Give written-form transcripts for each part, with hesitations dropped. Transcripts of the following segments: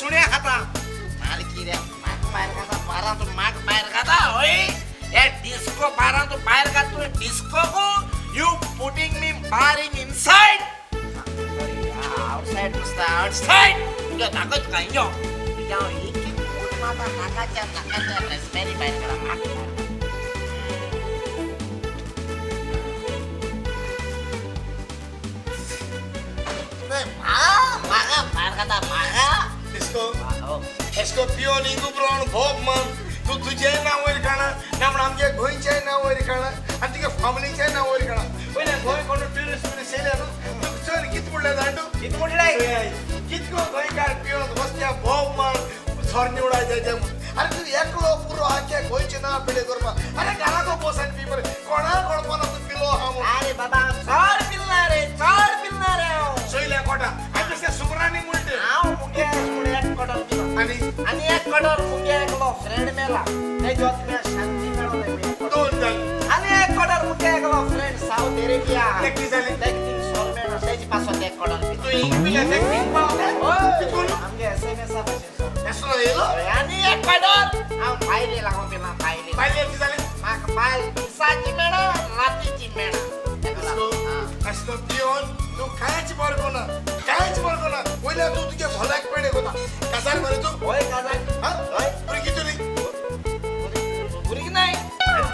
सुण्या खाता. मार कित्याक म्हाका भायर खाता बारां तूं म्हाका भायर खाता हय हे डिस्को बारां तूं भायर खाता तुवें disco go you putting me bar in inside outside नुस्ता आउटसायड तुज्या दाखयत काय यो तुज्या हांव एक एक मूठ मारता नाकाच्या नाकाच्या रेस्पेरी भायर काडा म्हाका म्हाका भायर खाता म्हाका डिस्को एस्को पियोन इंगू ब्रोण भोग मन तूं तुजें नांव वयर काडा ना म्हण आमगे गोंयचें नांव वयर काडा आनी तुगे फॅमिलीचें नांव वयर काडा. वयल्यान गोंय कोण ट्युरिस्ट बिरिस्ट येयल्या न्हू तुका चड कितें म्हणलें जाणा तूं कितें म्हणलें कितको गोंयकार पियोन रस्त्यार भोव मान सोर निवडाय जाय म्हूण. अरे तूं एकलो पुरो आख्या गोंयचें नांव पिडे करपा. अरे घराको बस आनी पी मरे कोणा कळपाना तूं पिलो आहा म्हूण. अरे बाबा चड पिलना रे चड पिलना रे हांव चोयल्या कोटा आनी तशें सुमरांनी म्हणटे हांव मुगे एक कोटर पिलो आनी आनी एक कोटर मुगे एकलो फ्रेंड मेला तेजो शांती मेळोले दोन जाले आनी एक कोटर मुगे एकलो फ्रेंड सावथ अरेबिया तेक जाले तेक तीन सोर मेळो तेजे पासत एक कोटर पिलो तूं इंग पिल्या तेक तीन पावता कितून आमगे एसएमएस भाशेन एसलो येयलो आनी एक कोटर हांव भायले लागून पिला भायले भायले कितें जालें म्हाका बायल दिसाची मेळा रातीची मेळा. असलो पियोन तूं कांयच बरें कोना कांयच बरें कोना. वयल्यान तूं तुगे भोल्याक पेडे कोता काजार मरे तूं हय काजार हय भुरगीं तुली भुरगीं नाय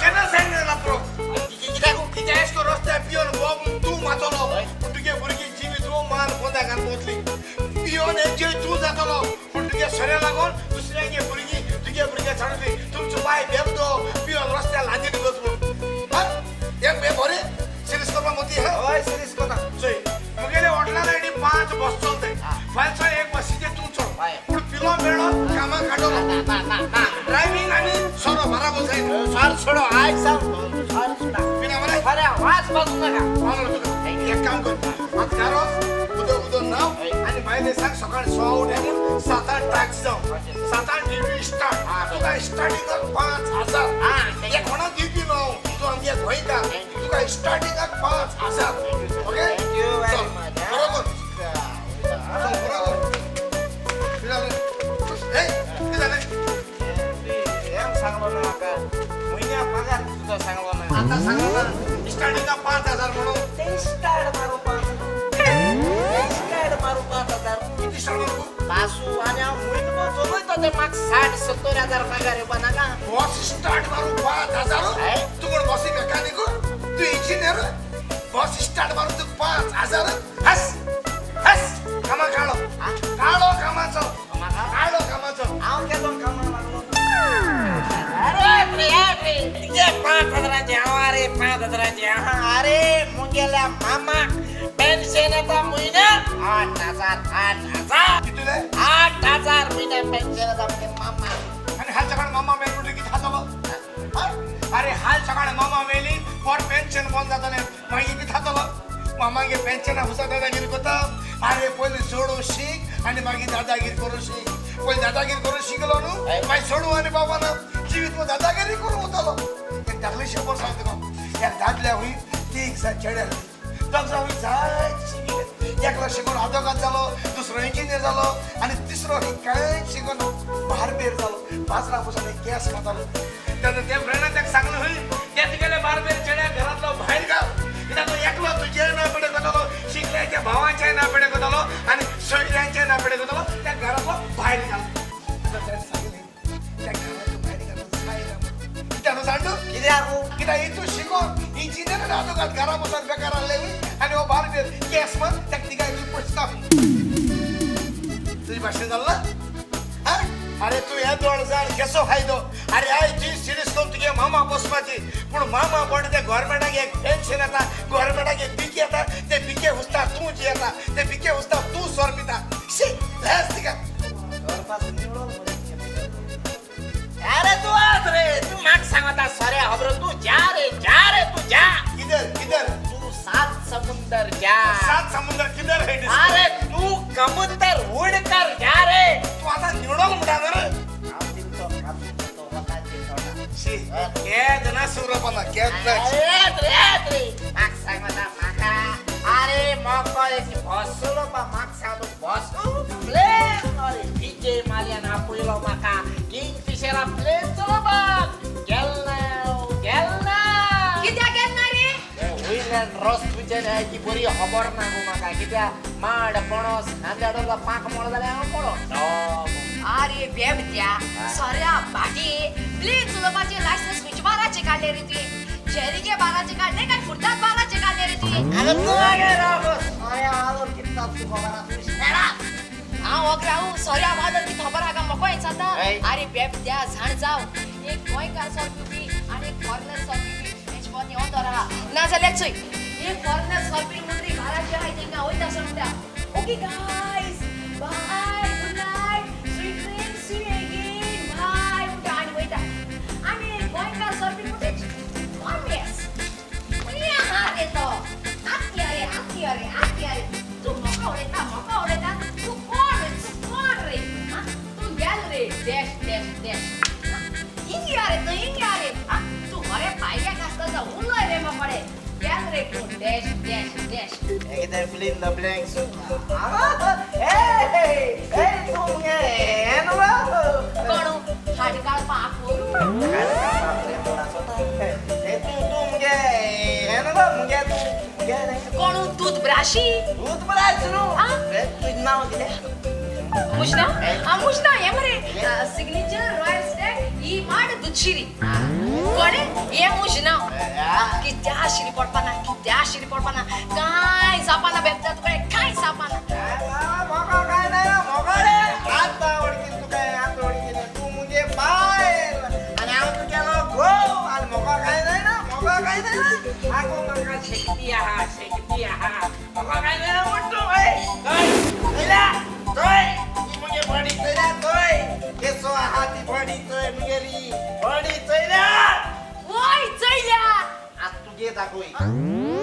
केन्ना सांगना प्रो कित्याक कित्याक एश करून रस्त्यार पियोन बोब तूं मातलो पूण तुगे भुरगीं जिवीत मान पोंदा घालून वतली. पियोन एन्जॉय तूं जातलो पूण तुगे सोऱ्या लागून दुसऱ्यांगे भुरगीं तुगे भुरग्यां सांगतली तुमचो बाय बेबदो पियोन रस्त्यार लांजी वच म्हूण. हें बरें सिरियस करपाक मोती हय सिरियस करता. चोय मुगेले हॉटेलान आयडी 5 बस चलते फाल्यां एक बसीचेर तूं चड पूण पिलो मेळ्ळो कामाक काडलो ड्रायव्हिंग आनी सोरो बराबर जायना. सर सोडो आयज सावन सर सोडा पिना मरे खरें वास बाजू नाका पावलो तुका. एक काम कर आतां घरा वच उदक उदक न्हाव आनी भायले सांग सकाळीं 6 उठे म्हूण 7 टॅक्सी जावं 7 ड्युटी स्टार्ट तुका स्टार्टिंगाक 5000 हे कोणाक दिवपी न्हू तूं आमगे गोंयकार तुका स्टार्टिंगाक 5000. ओके चल बरोबर चल बरोबर. कितें जालें ए कितें जालें हें सांगलो ना म्हाका म्हयन्या पगार तुजो सांगलो ना आतां सांगलो ना स्टार्टिंगाक 5000 म्हणून ते स्टार्ट मारू 5 स्टार्ट मारू 5000 कितें स्टार्ट मारू बासू आनी हांव म्हयनो चलयता ते म्हाका 60-70 हजार पगार येवपा नाका. बस स्टार्ट मारू 5000 तूं कोण बसी मेकानिक तूं इंजिनियर बस स्टार्ट मारू तुका 5000. हस हस कामा काडो काडो कामाचो काडो कामाचो हांव केदो कामा लागलो. अरे रे 5000 हांव अरे 5000 अरे मुगेल्या मामाक पेन्शन येता म्हयन्याक 8000 8000 कितले 8000 म्हयन्याक पेन्शन येता मुगे मामाक. आनी हाल सकाळ मामा मेलो कितें जातलो? अरे हाल सकाळ मामा मेली पोट पेन्शन बंद जातलें मागीर कितें जातलो? मामागे पेन्शना हुसा दादागिरी करता. अरे पयलीं चोडूं शीक आनी मागीर दादागिरी करूं शीक. पयलीं दादागिरी करूं शिकलो न्हू मागीर चोडूं आनी बाबा ना जिवीत दादागिरी करूं वतलो. एक धाकली शबर सांग तुका एक दादल्या हुंय 3 जाण चेडे दोग जाण हुंय जायते शिकिल्ले. एकलो शिकून आदोगाद जालो दुसरो इंजिनियर जालो आनी तिसरो कांयच शिकून बारबेर जालो बाजरा बसून केस खातालो. तेन्ना त्या फ्रेंडान ताका सांगलें हय त्या तुगेले बारबेर चेड्या घरांतलो भायर घाल कित्याक तो एकलो तुजें नांव पेडे करतलो शिकल्याच्या भावाचें नांव पेडे करतलो आनी सोयऱ्यांचें नांव पेडे करतलो त्या घरांतलो भायर घाल. ताणें सांगलें त्या घरांतलो भायर घालून जायना कित्याक सांग तूं कित्याक कित्याक हितून शिकोन इंजिनियर आदोगाद घरा बसून बेकार आहले आनी हो बारबेर केस मान ताका तिगा पडटा. तुजी भाशेन जालें ना? अरे तूं हे दोळ जाण केसो फायदो. अरे I G serious करून तुगे मामा बसपाची पूण मामा पडटा ते गोवोरमेंटाक एक पेन्शन येता गोवोरमेंटाक एक बिके येता ते बिके हुसता तूं जियेता ते बिके हुसता तूं सोर पिता शी लज तिका. अरे तूं वच रे तूं म्हाका सांगता सोऱ्या खबर तूं जा रे जा रे तूं जा. किधर किधर तूं 7 समुंदर जा. 7 समुंदर किधर है? अरे तूं कबूतर उडकर जा रे. तूं आतां निवडोंक म्हणटा न्हू रे? शी केन्ना सुरपना केन्ना. अरे म्हाका सांगता म्हाका अरे म्हाका एक बसलो बा म्हाका सांग तूं बसू प्लेन अरे विजय माल्यान आपयलो म्हाका किंगफिशरा प्लेन चलोवपाक. गेल ना कित्याक गेल ना रे? वयल्यान रस तुमच्या ती बरी खबर ना गो म्हाका. कित्याक माड पणस नांद्या पांक मोड जाल्यार हांव पडो. अरे बेबत्या सोऱ्या भाटी प्लेन चलोवपाचें लायसन्स खंयच्या बाराचें काडलें रे तुवें? जेरीगे बाराचें काडलें काय फुर्ताद बाराचें काडलें रे तुवें? हांव ओग रावू सोऱ्या वादळ कितें खबर आहा म्हाका हें जाता. अरे बेबत्या जाण जाव एक गोंयकार सोर पिवपी आनी एक फॉरेनर सोर पिवपी हेचे मदीं अंतर आहा. नाजाल्यार चोय एक फॉरेनर सोर पी मुंत्री बाराचे आहाय तेंकां वयता आसो म्हणटा okay guys bye good night sweet dreams see you again bye म्हणटा आनी वयता. आनी गोंयकार सोर पी म्हणटा कॉन्वेस खंय आहा रे तो आत्या रे आत्या रे आत्या रे तूं म्हाका उडयता म्हाका उडयता तूं कोण रे तूं कोण रे तूं गेल रे डॅश डॅश डॅश हिंग रे तूं हिंग रे तूं बरे पायऱ्याक आसता उलय रे म्हाकडे गेल रे तूं डॅश डॅश डॅश. कितें fill in the blanks. Hey hey तूं मुगे हें न्हू कोण हाड काडपाक तूं मुगे हें न्हू मुगे तूं मुगे कोण दूध ब्राशी दूध ब्राश न्हू तुजें नांव कितें? मुजना मुजना हें मरे सिग्नेचर रॉयल स्टॅग ही माड दुधशिरी कोणे हें मुजना. कित्या शिरी पडपाना कित्या शिरी पडपाना कांय जावपाना बेबदा तुका कांय जावपाना. म्हाका कांय ना म्हाका रे आतां वळखी तुका आतां वळखी तूं मुगे बायल आनी हांव तुगेलो घोव आनी म्हाका कांय जायना म्हाका कांय जायना. आगो म्हाका शक्ती आहा शक्ती आहा म्हाका कांय जायना म्हण तूं चोयल्या चोय ही मुगे बॉडी चोयल्या चोय केसो आहा ती बॉडी चोय मुगेली बॉडी चोयल्या. वय चोयल्या आज तुगे दाखय.